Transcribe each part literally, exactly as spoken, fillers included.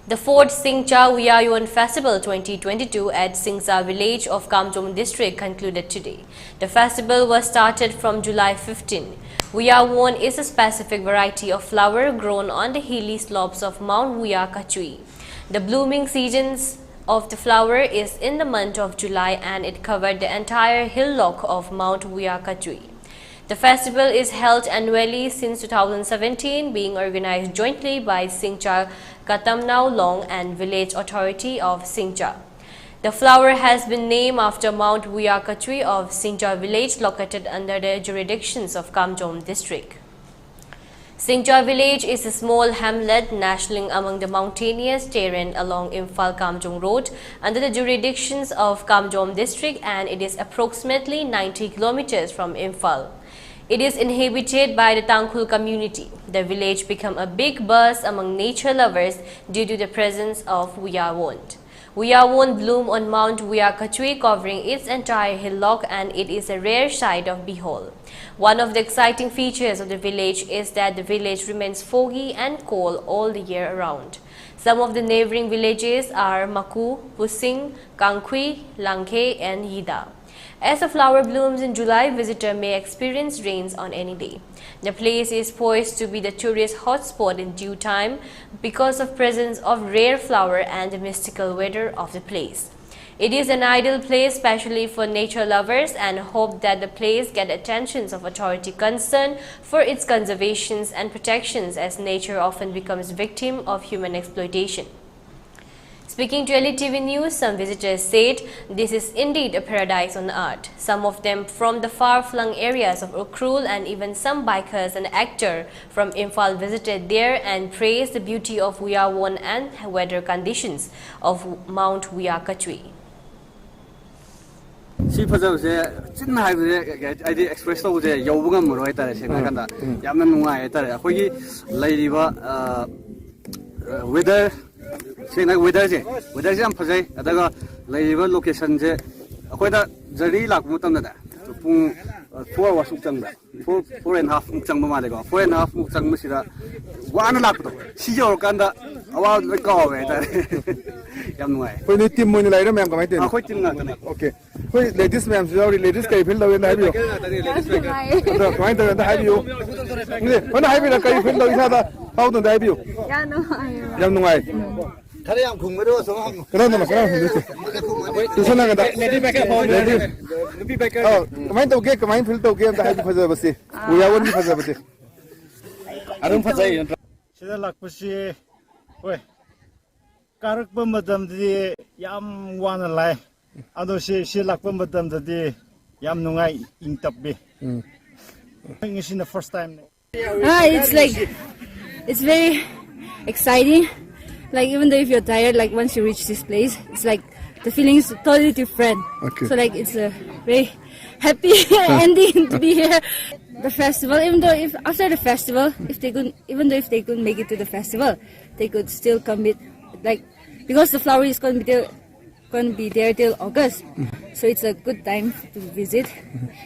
The fourth Singcha Wuyayon Festival twenty twenty-two at Singcha village of Kamjong district concluded today. The festival was started from July fifteen. Wuyawon is a specific variety of flower grown on the hilly slopes of Mount Wuya Kachui. The blooming seasons of the flower is in the month of July and it covered the entire hillock of Mount Wuya Kachui. The festival is held annually since two thousand seventeen, being organized jointly by Singcha Katamnao Long and Village Authority of Singcha. The flower has been named after Mount Wuyakatwi of Singcha village located under the jurisdictions of Kamjong district. Singcha village is a small hamlet nestling among the mountainous terrain along Imphal Kamjong Road under the jurisdictions of Kamjong district and it is approximately ninety kilometers from Imphal. It is inhabited by the Tangkhul community. The village became a big buzz among nature lovers due to the presence of Wuyawon. Wuyawon bloom on Mount Wuyakatwi covering its entire hillock and it is a rare sight of behold. One of the exciting features of the village is that the village remains foggy and cold all the year around. Some of the neighboring villages are Maku, Pusing, Kangkhui, Langkhe and Yida. As the flower blooms in July, visitor may experience rains on any day. The place is poised to be the tourist hotspot in due time because of presence of rare flower and the mystical weather of the place. It is an ideal place specially for nature lovers and hope that the place get attentions of authority concerned for its conservations and protections as nature often becomes victim of human exploitation. Speaking to L E T V News, some visitors said this is indeed a paradise on earth. Some of them from the far-flung areas of Ukhrul and even some bikers and actor from Imphal visited there and praised the beauty of Wuyawon and weather conditions of Mount Wuyakatwi. ꯁꯤ ꯐꯖꯕꯁꯦ ꯆꯤꯟ ꯍꯥꯏꯕꯁꯦ ꯍꯥꯏꯗꯤ express ꯇꯧꯕꯁꯦ ꯌꯧꯕ ꯉꯝꯃꯔꯣꯏ ꯍꯥꯏꯇꯥꯔꯦ ꯁꯦꯡꯅ ꯍꯥꯏꯀꯥꯟꯗ ꯌꯥꯝꯅ ꯅꯨꯡꯉꯥꯏ ꯍꯥꯏꯇꯥꯔꯦ ꯑꯩꯈꯣꯏꯒꯤ ꯂꯩꯔꯤꯕ ꯋꯦꯗꯔ ꯁꯦꯡꯅ ꯋꯦꯗꯔꯁꯦ ꯋꯦꯗꯔꯁꯦ ꯌꯥꯝ ꯐꯖꯩ ꯑꯗꯨꯒ ꯂꯩꯔꯤꯕ ꯂꯣꯀꯦꯁꯟꯁꯦ ꯑꯩꯈꯣꯏꯗ ꯖꯔꯅꯤ ꯂꯥꯛꯄ ꯃꯇꯝꯗꯅꯦ ꯄꯨꯡ ꯐꯣꯔ ꯑꯋꯥꯔꯁꯃꯨꯛ ꯆꯪꯕ Four four and half ꯃꯨꯛ ꯆꯪꯕ ꯃꯥꯜꯂꯦꯀꯣ꯫ Four and half ꯃꯨꯛ ꯆꯪꯕꯁꯤꯗ ꯋꯥꯅ ꯂꯥꯛꯄꯗꯣ, ꯁꯤ ꯌꯧꯔꯀꯥꯟꯗ ꯑꯋꯥꯕ ꯂꯣꯏ ꯀꯥꯎꯋꯦ ꯍꯥꯏꯇꯥꯔꯦ꯫ ꯌꯥꯝ ꯅꯨꯡꯉꯥꯏ꯫ ꯑꯩꯈꯣꯏ ꯅꯣꯏ ꯇꯤꯝ ꯑꯣꯏꯅ ꯂꯥꯛꯏꯔꯣ ꯃꯌꯥꯝ, ꯀꯃꯥꯏꯅ ꯇꯧꯔꯤꯅꯣ? ꯑꯩꯈꯣꯏ ꯇꯤꯝ ꯉꯥꯛꯇꯅꯦ꯫ ꯑꯣꯀꯦ꯫ ꯑꯩꯈꯣꯏ ꯂꯦꯗꯤꯁ ꯃꯌꯥꯝꯁꯨ ꯌꯥꯎꯔꯤ꯫ ꯂꯦꯗꯤꯁ ꯀꯔꯤ ꯐꯤꯜ ꯇꯧꯏ ꯑꯝꯇ ꯍꯥꯏꯕꯤꯌꯨ꯫ ꯌꯥꯝ ꯅꯨꯡꯉꯥꯏꯌꯦ꯫ ꯑꯗꯣ ꯀꯃꯥꯏꯅ ꯇꯧꯏ ꯑꯝꯇ ꯍꯥꯏꯕꯤꯌꯨ꯫ ꯅꯦ, ꯍꯣꯏꯅ ꯍꯥꯏꯕꯤꯔ ꯀꯔꯤ ꯐꯤꯜ ꯇꯧꯏ ꯏꯁꯥꯗ ꯐꯥꯎꯗ ꯑꯝꯇ ꯍꯥꯏꯕꯤꯌꯨ꯫ ꯌꯥꯝ ꯅꯨꯡꯉꯥꯏꯌꯦ꯫ ꯌꯥꯝ ꯅꯨꯡꯉꯥꯏ꯫ ꯈꯔ ꯌꯥꯝ ꯈꯨꯝꯒꯗꯕ ꯁꯨꯝ ꯍꯪꯉꯨ꯫ ꯀꯅꯥꯗꯅꯣ, ꯀꯅꯥ ꯍꯪꯗꯣꯏꯁꯦ? ꯇꯨꯁꯟ ꯍꯪꯒꯗ꯫ ꯂꯦꯗꯤ ꯕꯦꯀꯔ ꯐꯥꯎ ꯂꯦꯗꯤ꯫ ꯅꯨꯄꯤ ꯕꯦꯀꯔ꯫ ꯑꯥ, ꯀꯃꯥꯏꯅ ꯇꯧꯒꯦ? ꯀꯃꯥꯏꯅ ꯐꯤꯜ ꯇꯧꯒꯦ? ꯑꯝꯇ ꯍꯥꯏꯕꯤꯌꯨ ꯐꯖꯕꯁꯦ꯫ ꯎꯌꯥꯋꯟꯒꯤ ꯐꯖꯕꯁꯦ꯫ ꯑꯗꯨꯝ ꯐꯖꯩ ꯅꯠꯇ꯭ꯔꯥ? ꯁꯤꯗ ꯂꯥꯛꯄꯁꯤ, ꯍꯣꯏ, ꯀꯥꯔꯛꯄ ꯃꯇꯝꯗꯗꯤ ꯌꯥꯝ ꯋꯥꯅ ꯂꯥꯛꯑꯦ꯫ ꯑꯗꯣ ꯁꯤ, ꯁꯤ ꯂꯥꯛꯄ ꯃꯇꯝꯗꯗꯤ ꯌꯥꯝ ꯅꯨꯡꯉꯥꯏ, ꯏꯪ ꯇꯞꯄꯤ꯫ ꯎꯝ꯫ ꯉꯁꯤꯅ first time ꯅꯦ꯫ Ah, it's like, it's very exciting. Like, even though if you're tired, like, once you reach this place, it's like the feeling is totally different. Okay. So, like, it's a very happy ending to be here. The festival, even though if after the festival, if they couldn't, even though if they couldn't make it to the festival, they could still come with, like, because the flower is going to be there, going to be there till August. So it's a good time to visit.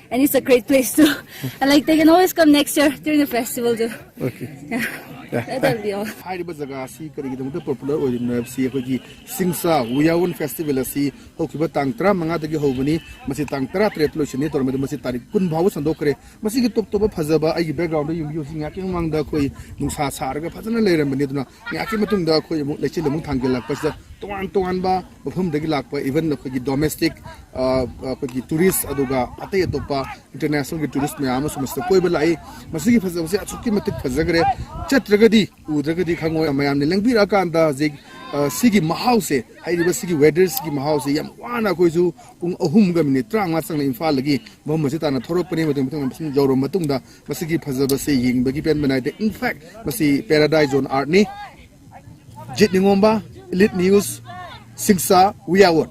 And it's a great place too. And, like, they can always come next year during the festival too. Okay. Yeah. Yeah. That'll be all. ꯍꯥꯏꯔꯤꯕ ꯖꯒꯥ ꯑꯁꯤ ꯀꯔꯤꯒꯤꯗꯃꯛꯇ popular ꯑꯣꯏꯔꯤꯕꯅꯣ ꯍꯥꯏꯕꯁꯤ ꯑꯩꯈꯣꯏꯒꯤ ꯁꯤꯡꯁꯥ ꯎꯌꯥꯋꯟ festival ꯑꯁꯤ ꯍꯧꯈꯤꯕ ꯇꯥꯡ ꯇꯔꯥꯃꯉꯥꯗꯒꯤ ꯍꯧꯕꯅꯤ꯫ ꯃꯁꯤ ꯇꯥꯡ ꯇꯔꯥꯇꯔꯦꯠꯇ ꯂꯣꯏꯁꯤꯟꯅꯤ꯫ ꯇꯧꯔꯝꯃꯤ ꯑꯗꯨ ꯃꯁꯤ ꯇꯥꯔꯤꯛ ꯀꯨꯟ ꯐꯥꯎꯕ ꯁꯟꯗꯣꯛꯈ꯭ꯔꯦ꯫ ꯃꯁꯤꯒꯤ ꯇꯣꯞ ꯇꯣꯞꯄ ꯐꯖꯕ ꯑꯩꯒꯤ ꯕꯦꯛꯒ꯭ꯔꯥꯎꯟꯗ ꯌꯦꯡꯕꯤꯌꯨ꯫ ꯍꯧꯖꯤꯛ ꯉꯥꯏꯍꯥꯛꯀꯤ ꯃꯃꯥꯡꯗ ꯑꯩꯈꯣꯏ ꯅꯨꯡꯁꯥ ꯁꯥꯔꯒ ꯐꯖꯅ ꯂꯩꯔꯝꯕꯅꯤ꯫ ꯑꯗꯨꯅ ꯉꯥꯏꯍꯥꯛꯀꯤ ꯃꯇꯨꯡꯗ ꯑꯩꯈꯣꯏ ꯑꯃꯨꯛ ꯂꯩꯆꯤꯜ ꯑꯃꯨꯛ ꯊꯥꯡꯖꯤꯜꯂꯛꯄꯁꯤꯗ ꯇꯣꯉꯥꯟ ꯇꯣꯉꯥꯟꯕ ꯃꯐꯝꯗꯒꯤ ꯂꯥꯛꯄ, even ꯑꯩꯈꯣꯏꯒꯤ ꯗꯣꯃꯦꯁꯇꯤꯛ, ꯑ, ꯑꯩꯈꯣꯏꯒꯤ ꯇꯨꯔꯤꯁ, ꯑꯗꯨꯒ ꯑꯇꯩ ꯑꯇꯣꯞꯄ ꯏꯟꯇꯔꯅꯦꯁꯅꯦꯜꯒꯤ ꯇꯨꯔꯤꯁ ꯃꯌꯥꯝ ꯑꯃꯁꯨ ꯃꯁꯤꯗ ꯀꯣꯏꯕ ꯂꯥꯛꯏ꯫ ꯃꯁꯤꯒꯤ ꯐꯖꯕꯁꯦ ꯑꯁꯨꯛꯀꯤ ꯃꯇꯤꯛ ꯐꯖꯈ꯭ꯔꯦ꯫ ꯆꯠꯇ꯭ꯔꯒꯗꯤ, ꯎꯗ꯭ꯔꯒꯗꯤ ꯈꯪꯉꯣꯏ꯫ ꯃꯌꯥꯝꯅ ꯂꯦꯡꯕꯤꯔꯛꯑꯀꯥꯟꯗ ꯍꯧꯖꯤꯛ, ꯑ, ꯁꯤꯒꯤ ꯃꯍꯥꯎꯁꯦ, ꯍꯩꯔꯤꯕ ꯁꯤꯒꯤ ꯋꯦꯗꯔꯁꯤꯒꯤ ꯃꯍꯥꯎꯁꯦ ꯌꯥꯝ ꯋꯥꯅ ꯑꯩꯈꯣꯏꯁꯨ ꯄꯨꯡ ꯑꯍꯨꯝꯒ ꯃꯤꯅꯤꯠ ꯇꯔꯥꯃꯉꯥ ꯆꯪꯅ ꯏꯝꯐꯥꯜꯗꯒꯤ ꯃꯐꯝ ꯑꯁꯤ ꯇꯥꯟꯅ ꯊꯣꯔꯛꯄꯅꯤ꯫ ꯃꯇꯨꯡ ꯃꯇꯨꯡ ꯃꯁꯤꯗ ꯌꯧꯔꯕ ꯃꯇꯨꯡꯗ ꯃꯁꯤꯒꯤ ꯐꯖꯕꯁꯦ ꯌꯦꯡꯕꯒꯤ ꯄꯦꯟꯕ ꯅꯥꯏꯗꯦ꯫ In fact, ꯃꯁꯤ Paradise on Earthꯅꯤ꯫ ꯖꯤꯠ ꯅꯤꯉꯣꯝꯕ, Elite News, ꯁꯤꯡꯁꯥ, ꯎꯌꯥꯋꯟ꯫